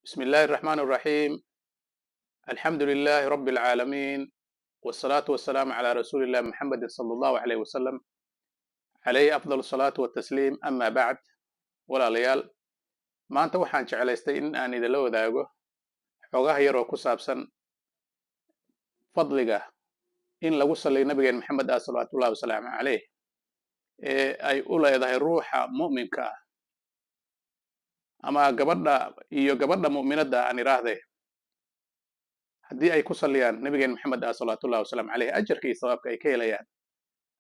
بسم الله الرحمن الرحيم. الحمد لله رب العالمين، والصلاة والسلام على رسول الله محمد صلى الله عليه وسلم، عليه أفضل الصلاة والتسليم. أما بعد، walaalayaal, maanta waxaan jeclaystay in aan idinla wadaago xogaha yar oo ku saabsan fadliga in lagu salliyo nabigeen Maxamed ah, salawaatullahi wasalaamu caleyh, ee ay u leedahay ruuxa mu'minka ah ama gabadha iyo gabadha mu'minadda aan idhaahde, haddii ay ku salliyaan nabigeen Maxamed ah, salawaatullahi wasalaamu caleyh, ajarka iyo sawaabka ay ka helayaan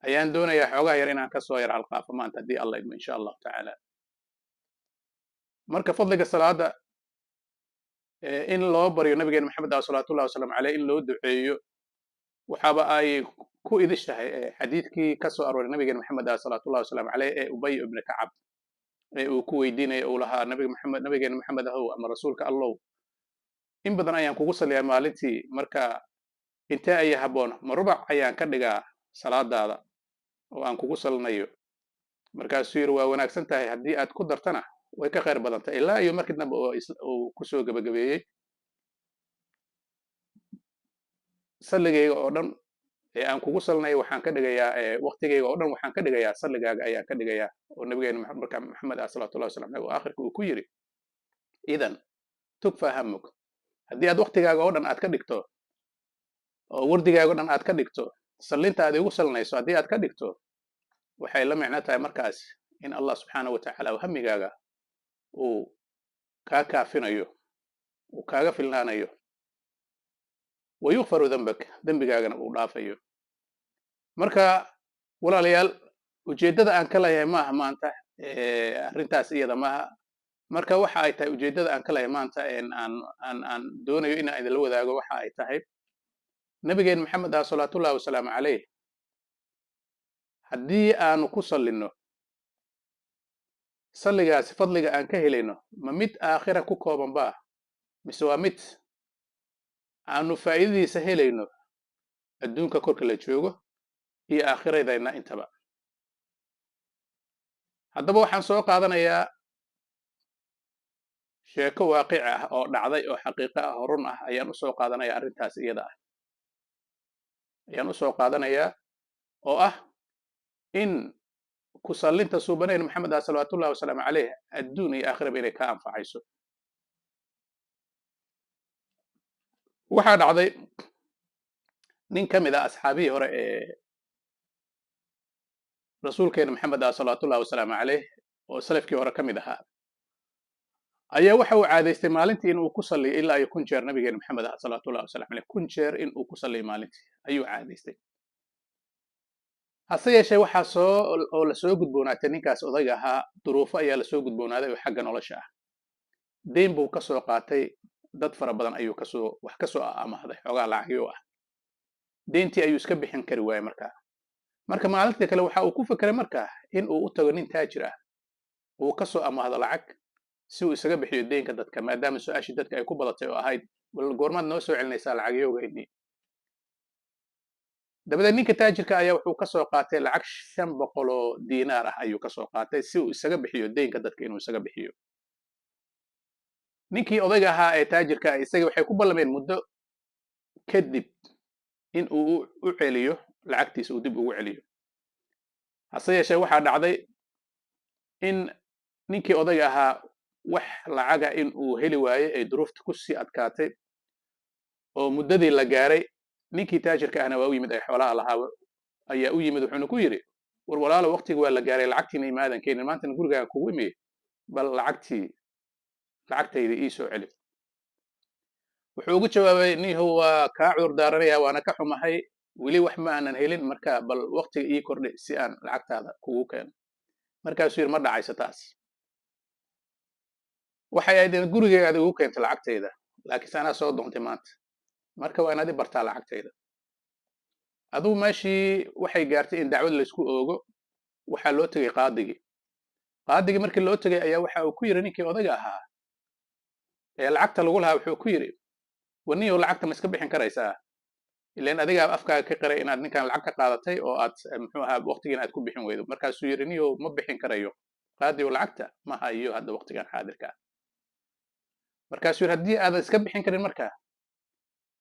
ayaan doonayaa xoogaha yar inaan kasoo yar halqaafo maanta, haddii Alla idmo, insha Allahu tacaala. Marka fadliga salaada in loo baryo nabigeen Maxamed ah, salawaatullahi wasalaamu caleyh, in loo duceeyo, waxaaba ay ku idish tahay xadiidkii ka soo arooray nabigeen Maxamed ah, salawaatullahi wasalaamu caleyh, ee Ubay ibn Kacab ee uu ku weydiinaya, uu lahaa: "Nabiga Maxamed, nabigeena Maxamed ahow ama rasuulka Allow, in badan ayaan kugu salliyaa maalintii, marka intee aya habboon? Ma rubac ayaan ka dhigaa salaadaada oo aan kugu salinayo?" Markaasuu yidhi: "Waa wanaagsan tahay, haddii aad ku dartana way ka khayr badantay." Ilaa iyo markii dambe oo uu kusoo gebagabeeyey: "Salligayga oo dhan ee aan kugu salinayo waxaan ka dhigayaa, waqtigayga oo dhan waxaan ka dhigayaa salligaaga ayaan ka dhigayaa." Oo nabigeena marka Maxamed ah, salawatullahi wasalam aleyh, oo aakhirka uu ku yidhi: "Idan tukfa hamuk." Haddii aad waqtigaaga oo dhan aad ka dhigto oo wardigaaga o dhan aad ka dhigto sallinta aad igu salinayso, haddii aad ka dhigto, waxay la micno tahay markaas in Allah subxaana wa tacaala hamigaaga uu kaa kaafinayo, uu kaaga filnaanayo, wayukfaru dambak, dembigaagana uu dhaafayo. Marka walaalayaal, ujeeddada aan ka leeyahay maaha maanta arrintaas iyada maaha. Marka waxa ay tahay ujeeddada aan ka leeyahay maanta aan aan aan doonayo inaan idinla wadaago waxa ay tahay: nabigeen Maxamed ah, salawaatullahi wasalaamu caleyh, haddii aanu ku sallinno, salligaasi fadliga aan ka helayno ma mid aakhira ku kooban ba, mise waa mid aanu faa'iidadiisa helayno adduunka korka la joogo iyo aakhiradayna intaba? Haddaba waxaan soo qaadanayaa sheeko waaqici ah oo dhacday oo xaqiiqo ah oo run ah ayaan u soo qaadanaya. Arrintaas iyada ah ayaan u soo qaadanayaa, oo ah in ku sallinta suubaneen Maxamed ah, salawaatullahi wasalaamu caleyh, adduun iyo aakhiraba inay ka anfacayso. Waxaa dhacday nin ka mid ah asxaabihii hore ee rasuulkeena Maxamed ah, salawaatullahi wasalaamu caleyh, oo salafkii hore ka mid ahaa, ayaa waxa uu caadaystay maalintii inuu ku salliyo ilaa iyo 1000 jeer nabigeena Maxamed ah, salawaatullahi wasalam caleyh. 1000 jeer in uu ku salliyo maalintii ayuu caadaystay. Hase yeeshee, waxaa soo oo lasoo gudboonaatay ninkaas odayga ahaa duruufo ayaa lasoo gudboonaaday oo xagga nolosha ah. Deyn buu kasoo qaatay dad fara badan, ayuu kasoo wax kasoo amahday xoogaa lacagyo ah. Deyntii ayuu iska bixin kari waayey markaa. Marka maalintii kale waxa uu ku fekeray markaa in uu u tago nin taajir ah, uu kasoo amaahdo lacag si uu isaga bixiyo deynka dadka, maadaama su-aashii dadka ay ku badatay oo ahayd: "Bal goormaad noo soo celinaysaa lacagyowgaynii?" Dabadeed ninka taajirka ayaa wuxuu kasoo qaatay lacag 500 oo diinaar ah ayuu kasoo qaatay si uu isaga bixiyo deynka dadka, inuu isaga bixiyo. Ninkii odayga ahaa ee taajirka ah isaga waxay ku ballameen muddo kadib in uu u celiyo lacagtiisa, uu dib ugu celiyo. Hase yeeshee, waxaa dhacday in ninkii odayga ahaa wax lacaga in uu heli waayey, ay duruufta ku sii adkaatay oo muddadii la gaaray. Ninkii taajirka ahna waa u yimid, ay xoolaha lahaa ayaa u yimid, wuxuuna ku yidhi: "War walaalo, waqtigi waa la gaaray, lacagtiina imaadan keenin, maantana gurigaaga kugu imiye, bal lacagtii lacagtayda ii soo celi." Wuxuu ugu jawaabay: "Nihu, waa kaa cudur daaranaya, waana ka xumahay, weli wax ma aanan helin, marka bal waqtiga ii kordhi si aan lacagtaada kugu keeno." Markaasuu yidhi: "Ma dhacayso taas. Waxay ahayd in gurigeyga aad igu keento lacagtayda, laakiinse anaa soo doontay maanta, marka waa inaad i bartaa lacagtayda." Adugu meeshii waxay gaartay in dacwad laysku oogo. Waxaa loo tegey qaadigii. Qaadigii markii loo tegay ayaa waxa uu ku yidhi ninkii odayga ahaa ee lacagta lagu lahaa, wuxuu ku yidhi: "Waniyow, lacagta ma iska bixin karaysaa? Ileen adigaa afkaaga ka qiray inaad ninkan lacag ka qaadatay oo aad muxuu ahaa waqtigiina aad ku bixin weydo." Markaasuu yidhi: "Niyow, ma bixin karayo, qaadiyow, lacagta ma hayo hadda waqtigan xaadirka ah." Markaasuu yidhi, haddii aadan iska bixin karin, markaa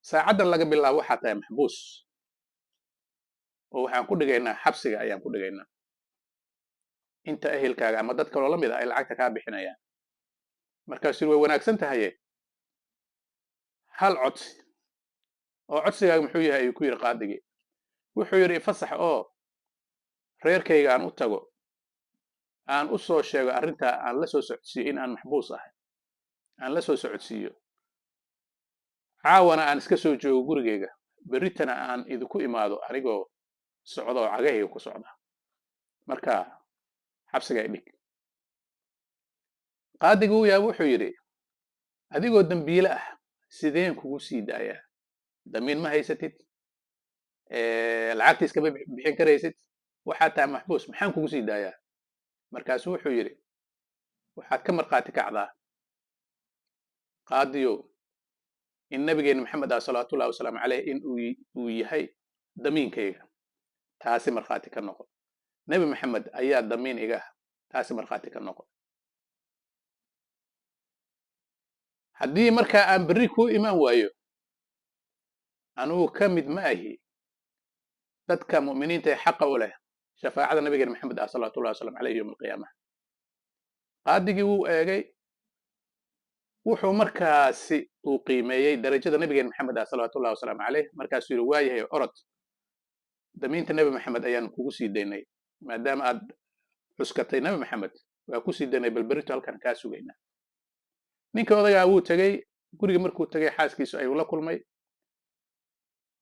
saacaddan laga bilaabo waxaa tahay maxbuus, oo waxaan ku dhigaynaa xabsiga ayaan ku dhigaynaa inta ehelkaaga ama dad kaloo la mid ah ay lacagta kaa bixinayaan. Markaasuu yidhi, way wanaagsan tahaye, hal codsi. Oo codsigaaga muxuu yahay? Ayuu ku yidhi qaadigii. Wuxuu yidhi, fasax oo reerkayga aan u tago, aan u soo sheego arrintaa, aan la soo socodsiiyo in aan maxbuus ahay, aan la soo socodsiiyo, caawana aan iska soo joogo gurigayga, berritana aan idinku imaado anigoo socda oo cagahayga ku socda. Marka xabsiga idhig. Qaadiga uu yaaba, wuxuu yidhi, adigoo dembiile ah sideen kugu sii daayaa? Damiin ma haysatid, lacagta iskama bixin karaysid, waxaad tahay maxbuus, maxaan kugu sii daayaa? Markaasu wuxuu yidhi, waxaad ka markhaati kacdaa, qaadiyow, in nabigeena Maxamed ah salawaatullahi wasalaamu caleyh in uu yahay damiinkayga. Taasi markhaati ka noqo. Nebi Maxamed ayaa damiin iga ah, taasi markhaati ka noqo. Haddii markaa aan berri kuu imaan waayo, anugu ka mid ma ahi dadka mu'miniinta ee xaqa u leh shafaacada nabigeena Maxamed ah salawatullahi wasalam caleyh yowm alqiyaama. Qaadigii wuu eegay, wuxuu markaasi uu qiimeeyey darajada nabigeena Maxamed ah salawaatullahi wasalaamu caleyh. Markaasuu yidhi, waayahay, orod, damiinta Nebi Maxamed ayaan kugu sii daynay, maadaama aad cuskatay Nebi Maxamed waa ku sii daynay, bal berrito halkan kaa sugaynaa. Ninka odagaa wuu tegey guriga. Markuu tegey, xaaskiisu ayuu la kulmay,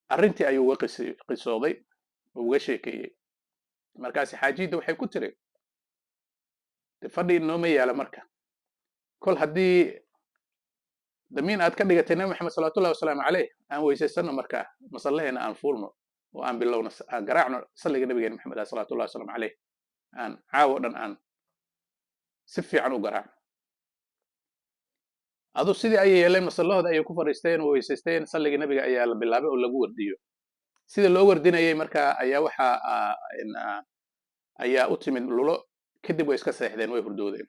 arrintii ayuu uga qisooday oo uga sheekeeyey. Markaasi xaajiyadda waxay ku tiri, de fadhi inooma yaala, marka kol haddii damiin aad ka dhigatay Nebi Maxamed salawatullahi wasalaamu caleyh, aan weysaysanno, markaa masallaheena aan fuulno oo aan bilowno, aan garaacno salliga nabigeena Maxamed ah salawatullahi wasalaamu caleyh, aan caawo dhan aan si fiican u garaacno. Adu sidii ayay yeeleen, masallahooda ayay ku fadhiisteen oo weysaysteen, salligii nabiga ayaa la bilaabay oo lagu wardiyo. Sida loo wardinayay markaa ayaa waxaa ayaa u timid lulo. Kadib way iska seexdeen, way hurdoodeen.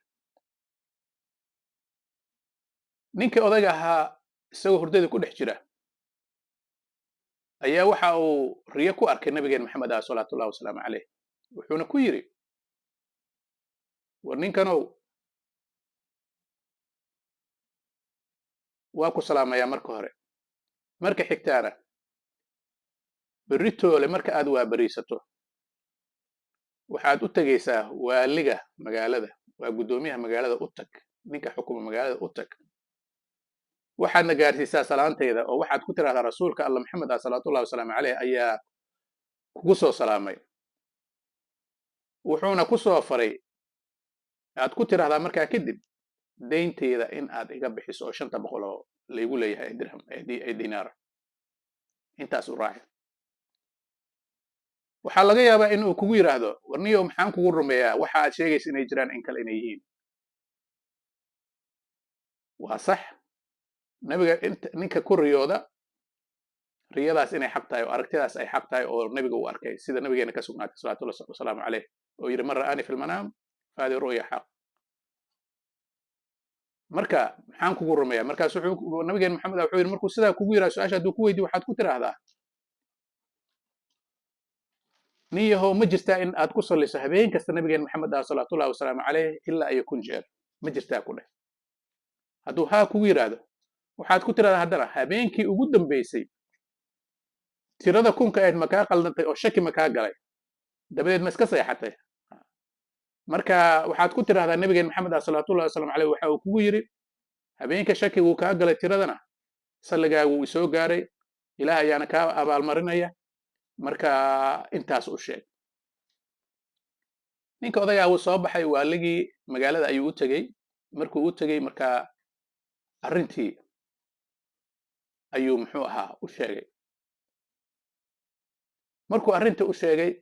Ninkii odayga ahaa isagoo hurdada ku dhex jira ayaa waxa uu riyo ku arkay nabigeen Maxamed ah salawaatullahi wasalaamu caleyh. Wuxuuna ku yidhi, war ninkanow, waa ku salaamayaa marka hore, marka xigtaana berritoole marka aad waaberiisato waxaad u tegaysaa waaliga magaalada, waa guddoomiyaha magaalada, u tag ninka xukuma magaalada u tag, waxaadna gaarsiisaa salaantayda, oo waxaad ku tidhahdaa rasuulka Alla Maxamed ah salawaatullahi wasalaamu caleyh ayaa kugu soo salaamay, wuxuuna ku soo faray aad ku tidhahdaa markaa kadib daynteeda in aad iga bixiso oo 500 oo laygu leeyahay dirham ee dinaara. Intaas u raaci. Waxaa laga yaabaa in uu kugu yidhaahdo, warniyow, maxaan kugu rumeeyaa waxa aad sheegaysa inay jiraan, in kale inay yihiin? Waa sax, nabiga ninka ku riyooda riyadaas inay xaq tahay oo aragtidaas ay xaq tahay oo nabiga uu arkay, sida nabigeena ka sugnaatay salawatullahi wasalaamu caleyh oo yidhi, man ra'aani fi lmanaam fahadi ru'ya xaq. Marka maxaan kugu rumeeyaa? Markaas wuxuu nabigeen Maxamed wuxuu yidhi, markuu sidaa kugu yidhaha, su-aasha hadduu ku weydiyo, waxaad ku tidhaahdaa, nin yahow, ma jirtaa in aad ku salliso habeen kasta nabigeen Maxamed ah salawaatullahi wasalaamu caleyh ilaa iyo 1000 jeer? Ma jirtaa, ku dheh. Hadduu haa kugu yidhaahdo, waxaad ku tidhahdaa haddana, habeenkii ugu dambeysay tirada 1000-ka ahayd ma kaa qaldantay oo shaki ma kaa galay? Dabadeed ma iska seexatay? Marka waxaad ku tidhahdaa, nabigeen Maxamed ah salawaatullahi wasalaamu caleyh waxa uu kugu yidhi, habeenka shakiguu kaa galay tiradana salligaagu wuu isoo gaaray, Ilaah ayaana kaa abaalmarinaya. Marka intaas u sheeg. Ninka odagaa wuu soo baxay, waaligii magaalada ayuu u tegey. Markuu u tegey, markaa arrintii ayuu muxuu ahaa u sheegay. Markuu arrintii u sheegay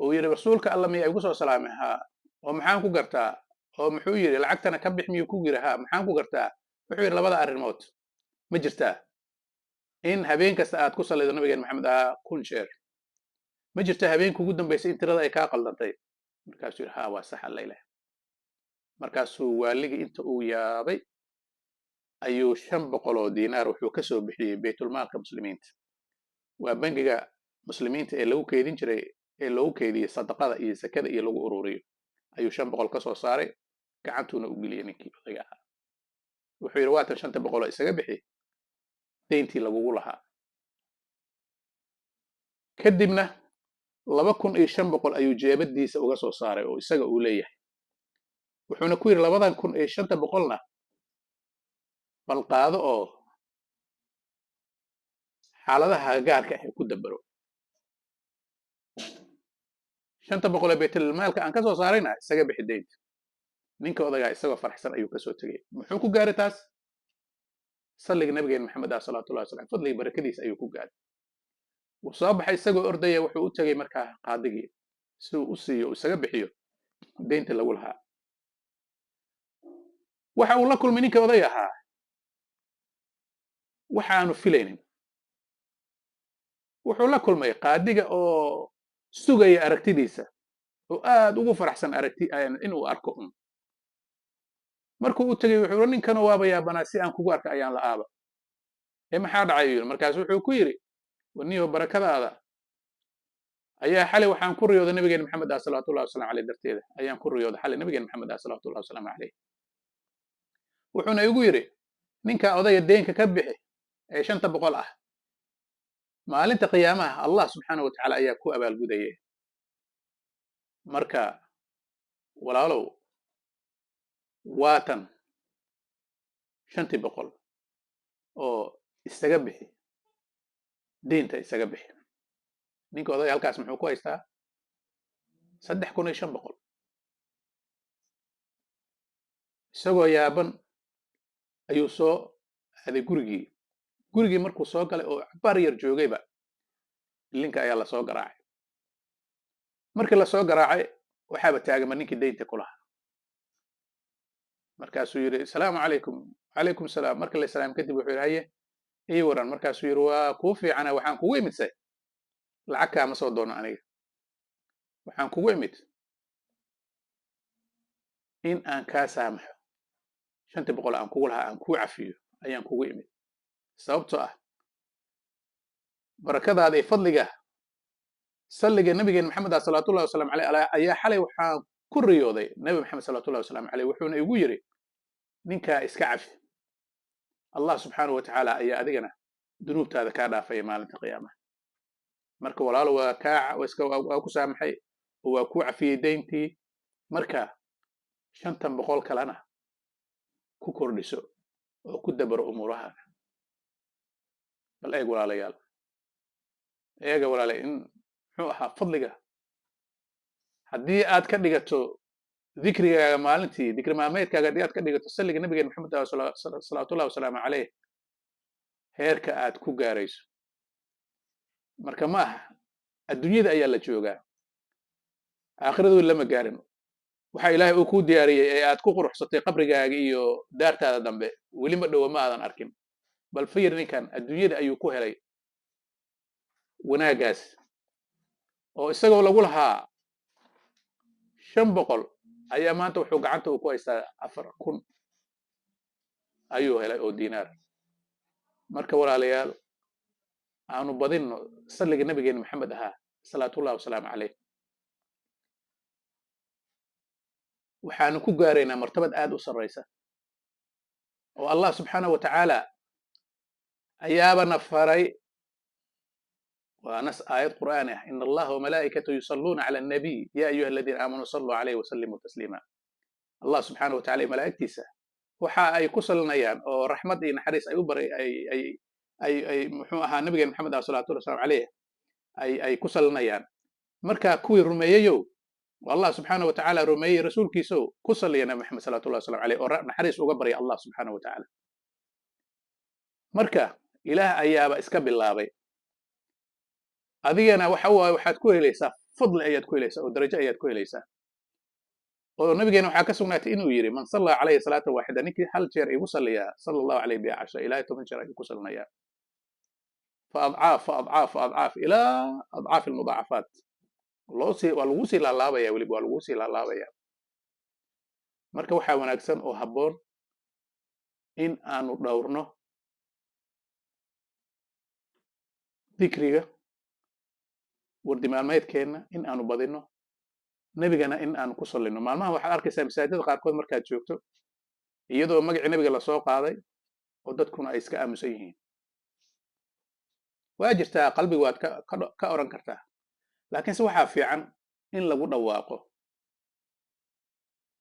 uu yidhi, rasuulka Alla miya igu soo salaamay? Haa. Oo maxaan ku gartaa? Oo muxuu yidhi? Lacagtana ka bix miyuu ku yidhi? Haa. Maxaan ku gartaa? Wuxuu yidhi, labada arrimood ma jirtaa in habeen kasta aad ku sallido nabigeen Maxamed ahaa 1000 jeer? Ma jirta habeenka ugu dambaysay in tirada ay kaa qaldantay? Markaasuu yidhi, haa, waa sax, Alla ilaah. Markaasuu waaligii inta uu yaabay ayuu 500 oo diinaar wuxuu ka soo bixiyey baytulmaalka muslimiinta. Waa bangiga muslimiinta ee lagu keydin jiray, ee loogu keydiyey sadaqada iyo zakada iyo lagu ururiyo, ayuu 500 ka soo saaray, gacantuuna u geliyey ninkii odayga ahaa. Wuxuu yidhi: "Waatan 500 oo isaga bixi deyntii lagugu lahaa." Kadibna 2500 ayuu jeebadiisa uga soo saaray oo isaga uu leeyahay. Wuxuuna ku yidhi: "2,500-na bal qaado oo xaaladaha gaarka ah ku dabaro. 500 ee baytulmaalka aan ka soo saarayna isaga bixi deynta." Ninka odagaa isagoo faraxsan ayuu kasoo tegay. Muxuu ku gaaray taas? Salliga nabigeen Maxamed ah salawaatullahi wasalam, fadliga barakadiisa ayuu ku gaaray. Wuu soo baxay isagoo ordaya. Wuxuu u tegay markaa qaadigii si uu u siiyo, uu isaga bixiyo deynta lagu lahaa. Waxa uu la kulmay ninka oday ahaa waxaanu filaynin. Wuxuu la kulmay qaadiga oo sugaya aragtidiisa oo aad ugu faraxsan aragti inuu arko un. Markuu u tegay wuxuu: "Ninkanu waaba yaabanaa, si aan kugu arka ayaan la aaba ee maxaa dhacay?" yidhi. Markaasu wuxuu ku yidhi: "Waniyo barakadaada ayaa xalay waxaan ku riyooday nabigeena Maxamed ah salawaatullahi wasalaamu caleyh. Darteeda ayaan ku riyooday xalay nabigeena Maxamed ah salawaatullahi wasalaamu caleyh. Wuxuuna igu yidhi: ninka odayga deenka ka bixi ee 500 ah, maalinta qiyaamaha Allah subxaana wa tacaala ayaa ku abaalgudaya." Marka walaalow, waatan 500 oo isaga bixi deynta, isaga bixi. Ninka odayga halkaas muxuu ku haystaa? 3500. Isagoo yaaban ayuu soo aaday gurigii. Gurigii markuu soo galay oo cabaar yar joogayba, linka ayaa lasoo garaacay. Markii lasoo garaacay, waxaaba taagama ninkii deynta ku lahaa. Markaasuu yidhi: "Asalaamu calaykum." "Calaykum salaam." Markii la salaam kadib wuxuu yidhi: "Haye, ii waran." Markaasuu yidhi: "Waa kuu fiicana. Waxaan kugu imidse lacag kaama soo doono aniga. Waxaan kugu imid in aan kaa saamaxo 500 aan kugu lahaa, aan kuu cafiyo ayaan kugu imid, sababtoo ah barakadaada iyo fadliga salliga nabigeen Maxamed ah salawaatullahi wasalaamu caleyh ayaa xalay waxaan ku riyooday Nabi Maxamed salawatullahi wasalaamu caleyh, wuxuuna igu yidhi: ninkaa iska cafi, Allah subxaanahu wa tacaala ayaa adigana dunuubtaada kaa dhaafaya maalinta qiyaamaha. Marka walaalo, waa kaa waa ku saamaxay oo waa kuu cafiyey deyntii. Marka 500 kalena ku kordhiso oo ku dabaro umuurahaaga." Bal eeg walaalayaal, eega walaala, in muxuu ahaa fadliga haddii aad ka dhigato dikrigaaga maalintii, dikri maalmeedkaaga haddii aad ka dhigato salliga nabigeen Maxamed salawaatullahi wasalaamu caleyh, heerka aad ku gaarayso. Marka ma aha, adduunyada ayaa la joogaa, aakhiradu lama gaarin. Waxa Ilaahay uu kuu diyaariyey ee aad ku quruxsatay qabrigaaga iyo daartaada dambe weli ma dhowa, ma aadan arkin. Bal fayir, ninkan adduunyada ayuu ku helay wanaaggaas, oo isagoo lagu lahaa 500 ayaa maanta wuxuu gacanta uu ku haystaa 4000 ayuu helay oo diinaar. Marka walaalayaal, aanu badinno salliga nabigeena Maxamed ahaa salawaatullahi wasalaamu caleyh. Waxaanu ku gaaraynaa martabad aad u sarraysa oo Allah subxaanahu wa tacaala ayaabana faray. Waa nas aayad qur'aani ah: "Ina Allaha wamalaa'ikatahu yusalluuna cala annabiy ya ayuha aladiina aamanuu salluu calayhi wasallimuu tasliima." Allah subxaanahu wa tacala iyo malaa'igtiisa waxa ay ku salinayaan oo raxmad iyo naxariis ay u baray ay muxuu ahaa nabigeen Maxamed ah salawatullahi wasalaamu caleyh ay ku salinayaan. Marka kuwii rumeeyeyow oo Allah subxaanahu wa tacaala rumeeyey rasuulkiisow, ku saliya Nabi Maxamed salawatullahi wasalaamu caleyh oo naxariis uga barya Allah subxaanahu wa tacaala. Marka Ilaah ayaaba iska bilaabay, adigana waxa waaye waxaad ku helaysaa fadli ayaad ku helaysaa oo darajo ayaad ku helaysaa. Oo nabigeena waxaa ka sugnaatay inuu yidhi: "Man sallaa calayhi salaata waaxida," ninkii hal jeer igu salliyaa, "sala Allahu calayhi biha cashra," Ilaahay 10 jeer ayuu ku salinayaa, fa adcaaf, fa adcaaf, fa adcaaf, ilaa adcaaf almudaacafaat. Loo sii waa lagu sii laalaabaya, weliba waa lagu sii laalaabaya. Marka waxaa wanaagsan oo habboon in aanu dhowrno dikriga wardi maalmeedkeenna, in aanu badinno nebigana, in aanu ku sallinno. Maalmaha waxaad arkaysaa masaajidada qaarkood markaad joogto, iyadoo magacii nebiga lasoo qaaday oo dadkuna ay iska aamusan yihiin. Waa jirtaa, qalbiga waad ka oran kartaa, laakiinse waxaa fiican in lagu dhawaaqo,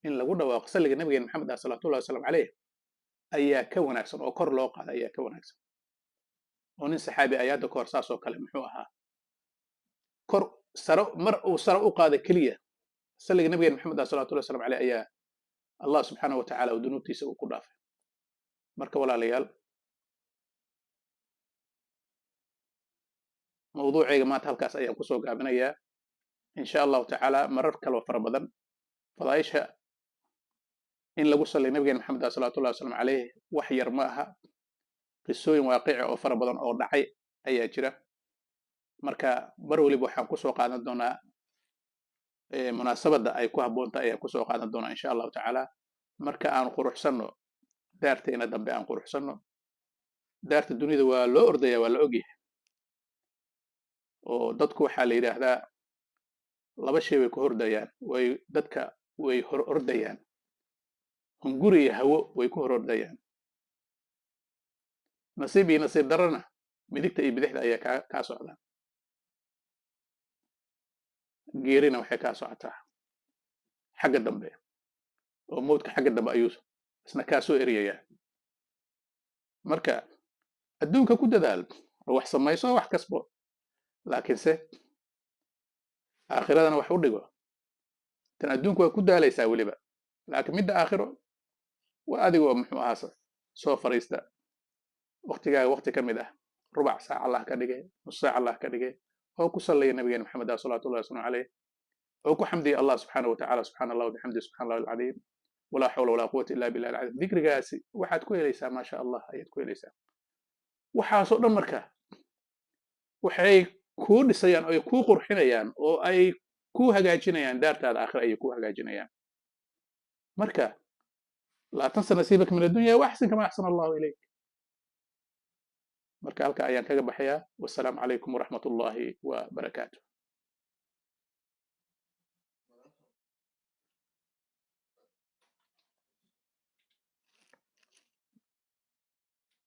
in lagu dhawaaqo salliga nabigeena Maxamed ah salawaatullahi wasalaamu caleyh ayaa ka wanaagsan, oo kor loo qaada ayaa ka wanaagsan. Oo nin saxaabi ayaadda ka hor saas oo kale muxuu ahaa kor saro mar uu saro u qaada keliya salliga nabigeena Maxamed ah salawatullahi wasalaamu caleyh ayaa Allah subxaanahu wa tacaala uu dunuubtiisa uu ku dhaafay. Marka walaalayaal, mawduucayga maanta halkaas ayaan kusoo gaabinayaa. In sha Allahu tacaala marar kaloo fara badan fadaaisha in lagu sallay nabigeena Maxamed ah salawatullahi wasalaamu caleyh wax yar ma aha. Qisooyin waaqici oo fara badan oo dhacay ayaa jira. Marka mar weliba waxaan kusoo qaadan doonaa munaasabadda ay ku habboontahay ayaan kusoo qaadan doonaa insha Allahu tacaala. Marka aan quruxsanno daarteena dambe, aan quruxsanno daarta dunida. Waa loo ordaya, waa la ogyahay, oo dadku waxaa la yidhaahdaa laba shay way ku hordayaan, way dadka way hor ordayaan: hunguri iyo hawo way ku hor ordayaan. Nasiib iyo nasiib darrana midigta iyo bidixda ayaa kaa socdaa. Geerina waxay kaa socotaa xagga dambe, oo mowdka xagga dambe ayuu isna kaa soo eryayaa. Marka adduunka ku dadaal oo wax samayso oo wax kasbo, laakiinse aakhiradana wax u dhigo. Tan adduunku waa ku daalaysaa weliba, laakiin midda aakhiro waa adigoo muxuu ahaa soo fariista waktigaaga, wakti ka mid ah, rubac saac Allah ka dhigay, nus saac Allah ka dhigay, oo ku sallaya nabigeena Maxamed ah salawatullahi wasalaamu caleyh, oo ku xamdiya Allah subxaana wa tacaala: subxaana Allah wabixamdi, subxana Allah alcadiim, walaa xawla walaa quwata illa billah alcadiim. Dikrigaasi waxaad ku helaysaa, maasha Allah, ayaad ku helaysaa waxaasoo dhan. Marka waxay kuu dhisayaan oo ay kuu qurxinayaan oo ay kuu hagaajinayaan daartaada aakhira ayay kuu hagaajinayaan. Marka laa tansa nasiibaka min addunya waxsin kama axsana Allahu ilayk. Marka halka ayaan kaga baxayaa. Wassalaamu calaykum waraxmat ullahi wa barakaatuh.